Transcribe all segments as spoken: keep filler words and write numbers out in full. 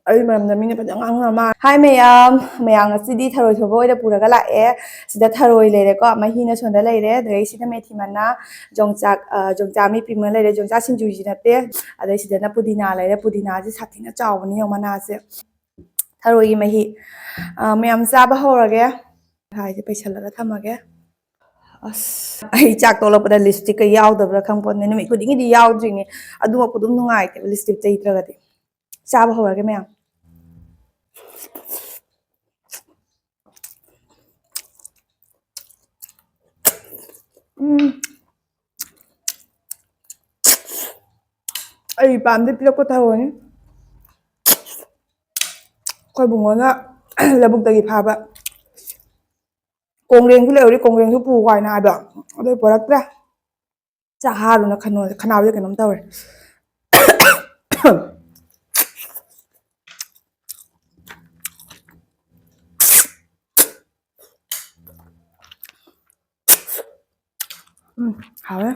ꯑꯩ ꯃꯔꯝꯗ ꯃꯤꯅ ꯐꯖꯅ ꯉꯥꯡꯅ ꯃꯥꯜꯂꯦ꯫ ꯍꯥꯏ ꯃꯌꯥꯝ, ꯃꯌꯥꯝ ꯉꯁꯤꯗꯤ ꯊꯔꯣꯏ ꯊꯣꯡꯕ ꯑꯣꯏꯅ ꯄꯨꯔꯒ ꯂꯥꯛꯑꯦ꯫ ꯁꯤꯗ ꯊꯔꯣꯏ ꯂꯩꯔꯦꯀꯣ, ꯃꯍꯤꯅ ꯁꯣꯝꯗ ꯂꯩꯔꯦ, ꯑꯗꯨꯗꯒꯤ ꯁꯤꯗ ꯃꯦꯊꯤ ꯃꯅꯥ, ꯌꯣꯡꯆꯥꯛ, ꯑ, ꯌꯣꯡꯆꯥꯛ ꯃꯤꯠꯄꯤ ꯑꯃ ꯂꯩꯔꯦ, ꯌꯣꯡꯆꯥꯛ ꯁꯤꯡꯖꯨꯁꯤ ꯅꯠꯇꯦ꯫ ꯑꯗꯩ ꯁꯤꯗꯅ ꯄꯨꯗꯤꯅꯥ ꯂꯩꯔꯦ, ꯄꯨꯗꯤꯅꯥꯁꯦ ꯁꯥꯊꯤꯅ ꯆꯥꯎꯕꯅꯤ ꯌꯦꯡꯉꯣ ꯃꯅꯥꯁꯦ꯫ ꯊꯔꯣꯏꯒꯤ ꯃꯍꯤ꯫ ꯑ, ꯃꯌꯥꯝ ꯆꯥꯕ ꯍꯧꯔꯒꯦ꯫ ꯍꯥꯏꯁꯦ ꯄꯩꯁꯜꯂꯒ ꯊꯝꯃꯒꯦ꯫ ꯑꯁ, ꯑꯩ ꯆꯥꯛ ꯇꯣꯛꯂꯛꯄꯗ ꯂꯤꯞꯁꯇꯤꯛꯀ ꯌꯥꯎꯗꯕ꯭ꯔꯥ ꯈꯪꯄꯣꯟꯇꯦ꯫ ꯅꯨꯃꯤꯠ ꯈꯨꯗꯤꯡꯒꯤꯗꯤ ꯌꯥꯎꯗ꯭ꯔꯤꯅꯦ꯫ ꯑꯗꯨꯃꯛꯄꯨ ꯑꯗꯨꯝ ꯅꯨꯡꯉꯥꯏꯇꯦꯕ ꯂꯤꯞꯁꯇꯤꯛ ꯇꯩꯗ꯭ꯔꯒꯗꯤ꯫ ꯆꯥꯕ ꯍꯧꯔꯒꯦ ꯃꯌꯥꯝ꯫ ꯎꯝ꯫ ꯑꯩ ꯄꯥꯝꯗꯤ ꯄꯤꯔꯛꯄ ꯊꯔꯣꯏꯅꯤ꯫ ꯑꯩꯈꯣꯏ ꯕꯨꯡꯉꯣꯅ ꯂꯧꯕꯨꯛꯇꯒꯤ ꯐꯥꯕ꯫ ꯀꯣꯡꯒ꯭ꯔꯦꯡꯁꯨ ꯂꯩꯍꯧꯔꯤ, ꯀꯣꯡꯒ꯭ꯔꯦꯡꯁꯨ ꯄꯨ ꯀꯥꯏꯅ ꯍꯥꯏꯕ, ꯑꯗꯨ ꯄꯨꯔꯛꯇ꯭ꯔꯦ꯫ ꯆꯥꯛ ꯍꯥꯗꯨꯅ ꯈꯅꯥꯎ-, ꯈꯅꯥꯎꯁꯦ ꯀꯩꯅꯣꯝ ꯇꯧꯔꯦ꯫ ꯎꯝ, ꯍꯥꯎꯋꯦ꯫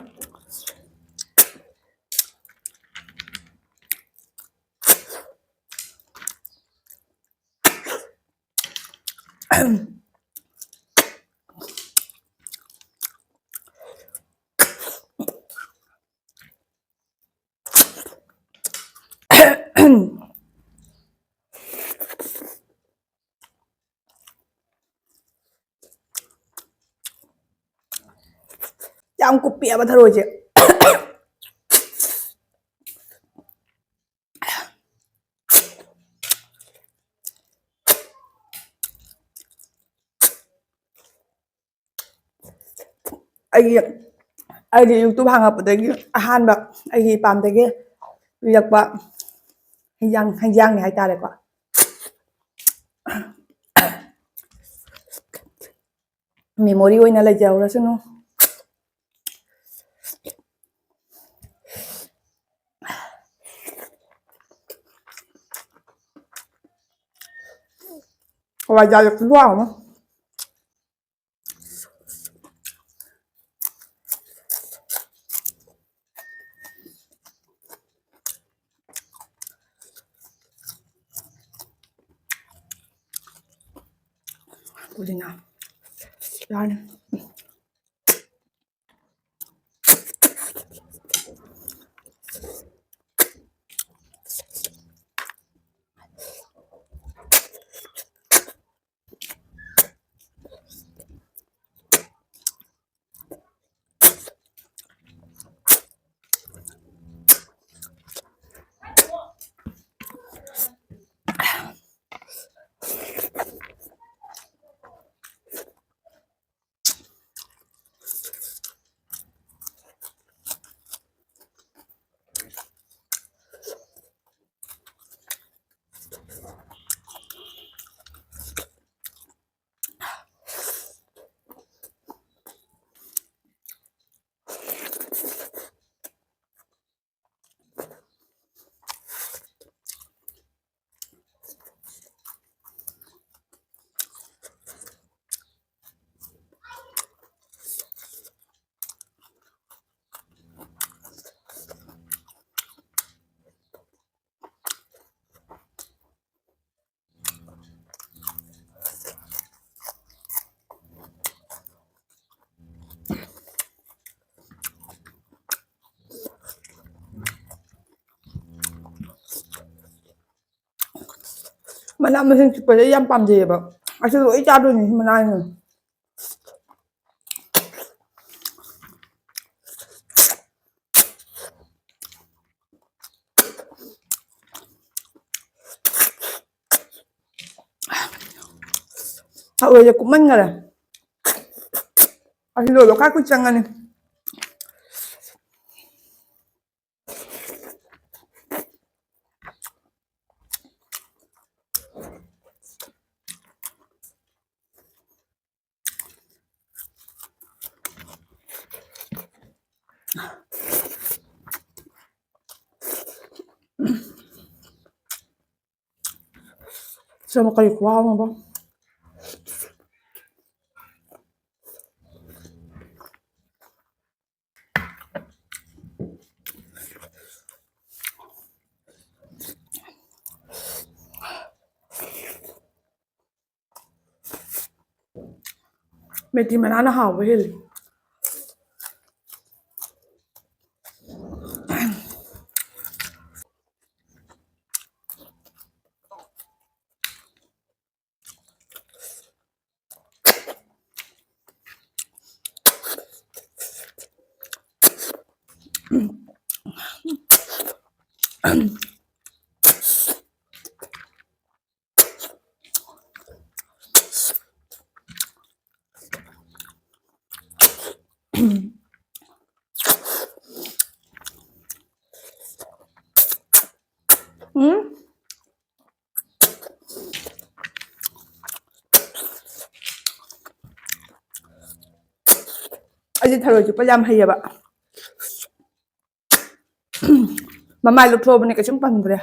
ꯌꯥꯝ ꯀꯨꯞꯄꯤꯑꯕ ꯊꯔꯣꯏꯁꯦ꯫ ꯑꯩꯒꯤ, ꯑꯩꯒꯤ YouTube ꯍꯥꯡꯉꯛꯄꯗꯒꯤ ꯑꯍꯥꯟꯕ ꯑꯩꯒꯤ ꯏꯄꯥꯝꯗꯒꯤ ꯄꯤꯔꯛꯄ ꯍꯤꯟꯖꯥꯡ, ꯍꯤꯟꯖꯥꯡꯅꯤ ꯍꯥꯏꯇꯥꯔꯦꯀꯣ꯫ Memory ꯑꯣꯏꯅ ꯂꯩꯖꯍꯧꯔꯁꯅꯨ꯫ ꯍꯋꯥꯏꯖꯥꯔꯁꯦ ꯈꯨꯌꯥꯝ ꯑꯃ꯫ ꯄꯨꯗꯤꯅ꯫ ꯌꯥꯔꯅꯤ꯫ ꯃꯅꯥ ꯃꯁꯤꯡ ꯆꯤꯛꯄꯁꯦ ꯑꯩ ꯌꯥꯝ ꯄꯥꯝꯖꯩꯌꯦꯕ꯫ ꯑꯩꯁꯨ ꯂꯣꯏ ꯆꯥꯗꯣꯏꯅꯤ ꯁꯤ ꯃꯅꯥꯁꯤꯡ꯫ ꯊꯔꯣꯏꯁꯦ ꯀꯨꯞꯃꯟꯈꯔꯦ꯫ ꯑꯁꯤ ꯂꯣꯏꯕ ꯈꯔ ꯀꯨꯏ ꯆꯪꯉꯅꯤ꯫ ꯁꯤꯃ ꯀꯔꯤ ꯈꯨꯍꯥꯎꯅꯣꯕ꯫ ꯃꯦꯊꯤ ꯃꯅꯥꯅ ꯍꯥꯎꯕ ꯍꯦꯜꯂꯤ꯫ ꯎꯝ꯫ ꯑꯩꯗꯤ ꯊꯔꯣꯏ ꯆꯨꯞꯄ ꯌꯥꯝ ꯍꯩꯌꯦꯕ꯫ ꯃꯃꯥꯏ ꯂꯧꯊꯣꯛꯑꯕꯅꯦ, ꯀꯩꯁꯨꯝ ꯄꯟꯗ꯭ꯔꯦ꯫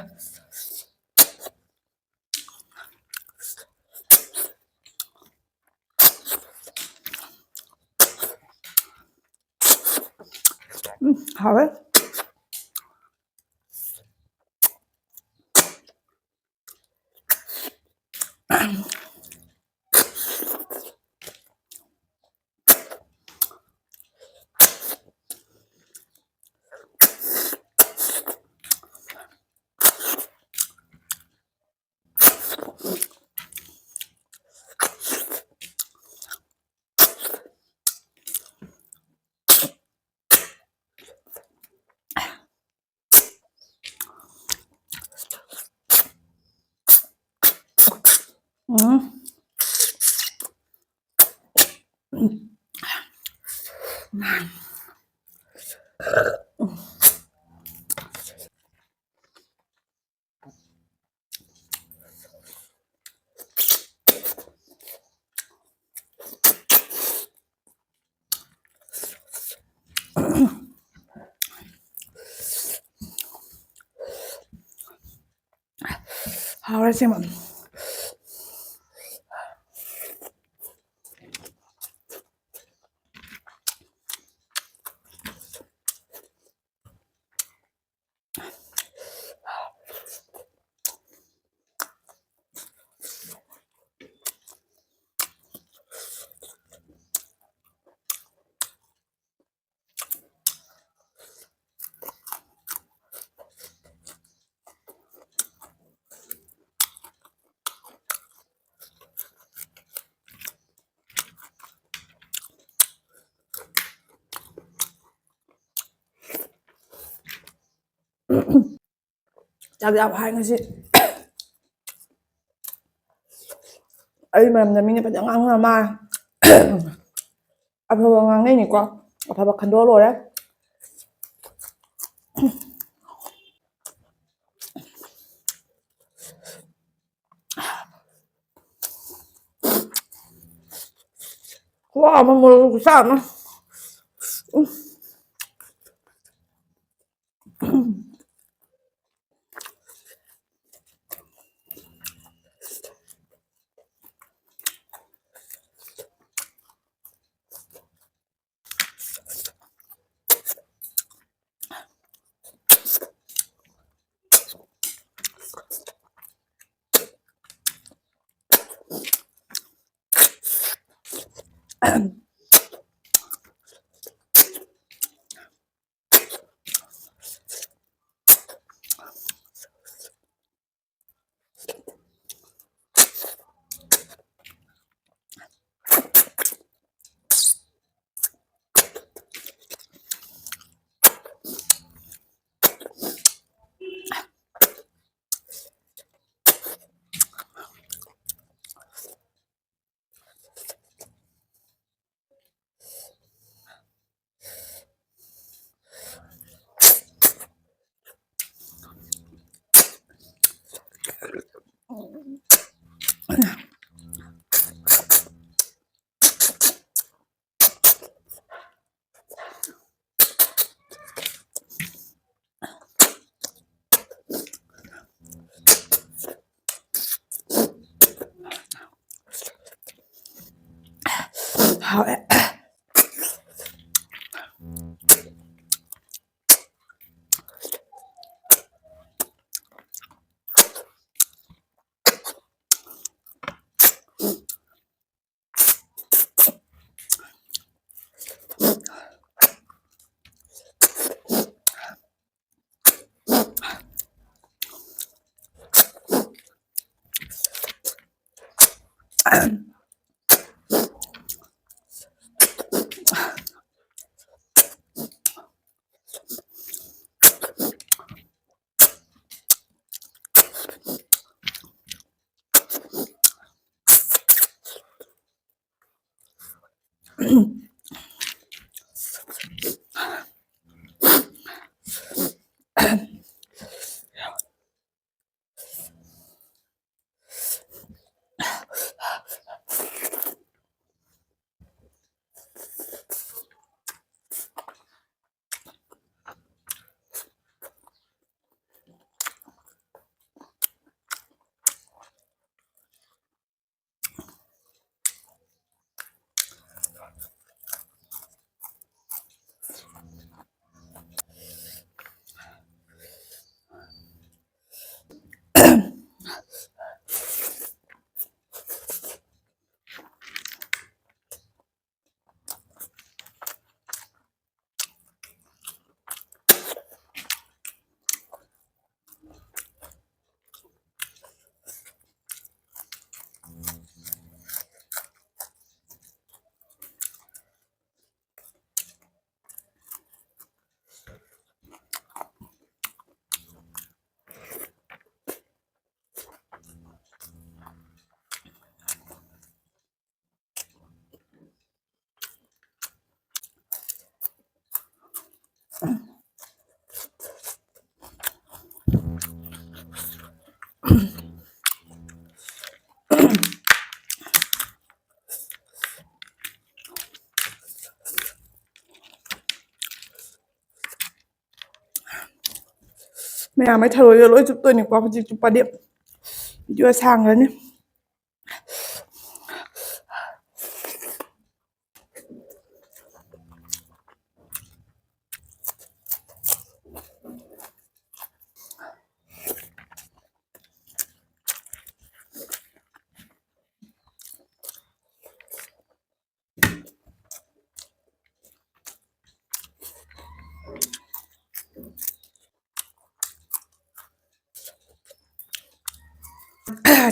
ꯎꯝ, ꯍꯥꯎꯋꯦ꯫ ꯎꯝ꯫ ꯍꯥꯎꯔꯦ ꯑꯁꯦꯡꯕ꯫ ꯑꯗꯨ ꯌꯥꯝ ꯍꯥꯏ ꯉꯁꯤ꯫ ꯑꯩ ꯃꯔꯝꯗ ꯃꯤꯅ ꯐꯖꯅ ꯉꯥꯡꯅ ꯃꯥꯜꯂꯦ꯫ ꯑꯐꯕ ꯉꯥꯡꯅꯩꯅꯤꯀꯣ, ꯑꯐꯕ ꯈꯟꯗꯣꯛꯑ ꯂꯣꯏꯔꯦ꯫ ꯋꯥ ꯑꯃ ꯃꯣꯔꯣꯛ ꯈꯨꯆꯥ ꯑꯃ꯫ ꯍꯥꯎꯋꯦ꯫ ꯃꯌꯥꯝ ꯑꯩ ꯊꯔꯣꯏꯗꯣ ꯂꯣꯏ ꯆꯨꯞꯇꯣꯏꯅꯤꯀꯣ꯫ ꯍꯧꯖꯤꯛ ꯆꯨꯞꯄꯗꯤ ꯚꯤꯗꯤꯑꯣ ꯁꯥꯡꯈ꯭ꯔꯅꯤ꯫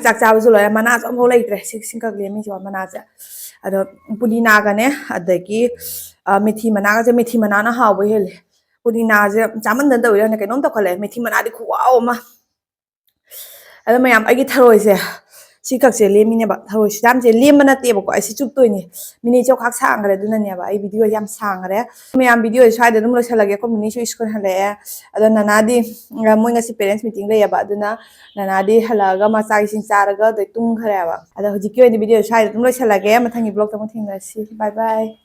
ꯆꯥꯛ ꯆꯥꯕꯁꯨ ꯂꯣꯏꯔꯦ, ꯃꯅꯥꯁꯨ ꯑꯝꯐꯥꯎ ꯂꯩꯇ꯭ꯔꯦ꯫ ꯁꯤ ꯁꯤꯡꯀꯛꯂꯦ ꯃꯤꯁꯦ ꯃꯅꯥꯁꯦ꯫ ꯑꯗꯣ ꯄꯨꯗꯤꯅꯥꯒꯅꯦ, ꯑꯗꯒꯤ, ꯑ, ꯃꯦꯊꯤ ꯃꯅꯥꯒꯁꯦ, ꯃꯦꯊꯤ ꯃꯅꯥꯅ ꯍꯥꯎꯕ ꯍꯦꯜꯂꯦ꯫ ꯄꯨꯗꯤꯅꯥꯁꯦ ꯆꯥꯃꯟꯗꯅ ꯇꯧꯔꯤꯔ ꯈꯪꯗꯦ, ꯀꯩꯅꯣꯝ ꯇꯧꯈꯠꯂꯛꯑꯦ꯫ ꯃꯦꯊꯤ ꯃꯅꯥꯗꯤ ꯈꯨꯍꯥꯎ ꯑꯃ꯫ ꯑꯗꯣ ꯃꯌꯥꯝ, ꯑꯩꯒꯤ ꯊꯔꯣꯏꯁꯦ ꯁꯤ ꯈꯛꯁꯦ ꯂꯦꯝꯃꯤꯅꯦꯕ꯫ ꯊꯔꯣꯏ ꯁꯨꯗꯥꯝꯁꯦ ꯂꯦꯝꯕ ꯅꯠꯇꯦꯕꯀꯣ, ꯑꯩ ꯁꯤ ꯆꯨꯞꯇꯣꯏꯅꯦ꯫ ꯃꯤꯅꯤꯠꯁꯦ ꯈꯥꯛ ꯁꯥꯡꯈ꯭ꯔꯦ, ꯑꯗꯨꯅꯅꯦꯕ ꯑꯩ ꯚꯤꯗꯤꯑꯣꯁꯦ ꯌꯥꯝ ꯁꯥꯡꯈ꯭ꯔꯦ꯫ ꯃꯌꯥꯝ, ꯚꯤꯗꯤꯑꯣꯁꯦ ꯁ꯭ꯋꯥꯏꯗ ꯑꯗꯨꯝ ꯂꯣꯏꯁꯤꯜꯂꯒꯦ꯫ ꯑꯩꯈꯣꯏ ꯃꯨꯅꯤꯁꯨ ꯁ꯭ꯀꯨꯜ ꯍꯜꯂꯛꯑꯦ꯫ ꯑꯗꯣ ꯅꯅꯥꯗꯤ, ꯑ, ꯃꯣꯏ ꯉꯁꯤ ꯄꯦꯔꯦꯟꯁ ꯃꯤꯇꯤꯡ ꯂꯩꯌꯦꯕ, ꯑꯗꯨꯅ ꯅꯅꯥꯗꯤ ꯍꯜꯂꯛꯑꯒ ꯃꯆꯥ ꯏꯁꯤꯡ ꯆꯥꯔꯒ ꯑꯗꯩ ꯇꯨꯝꯈ꯭ꯔꯦꯕ꯫ ꯑꯗꯣ ꯍꯧꯖꯤꯛꯀꯤ ꯑꯣꯏꯅꯗꯤ ꯚꯤꯗꯤꯑꯣ ꯁ꯭ꯋꯥꯏꯗ ꯑꯗꯨꯝ ꯂꯣꯏꯁꯤꯜꯂꯒꯦ꯫ ꯃꯊꯪꯒꯤ ꯕ꯭ꯂꯣꯛꯇ ꯑꯃꯨꯛ ꯊꯦꯡꯅꯔꯁꯤ꯫ ꯕꯥꯏ ꯕꯥꯏ꯫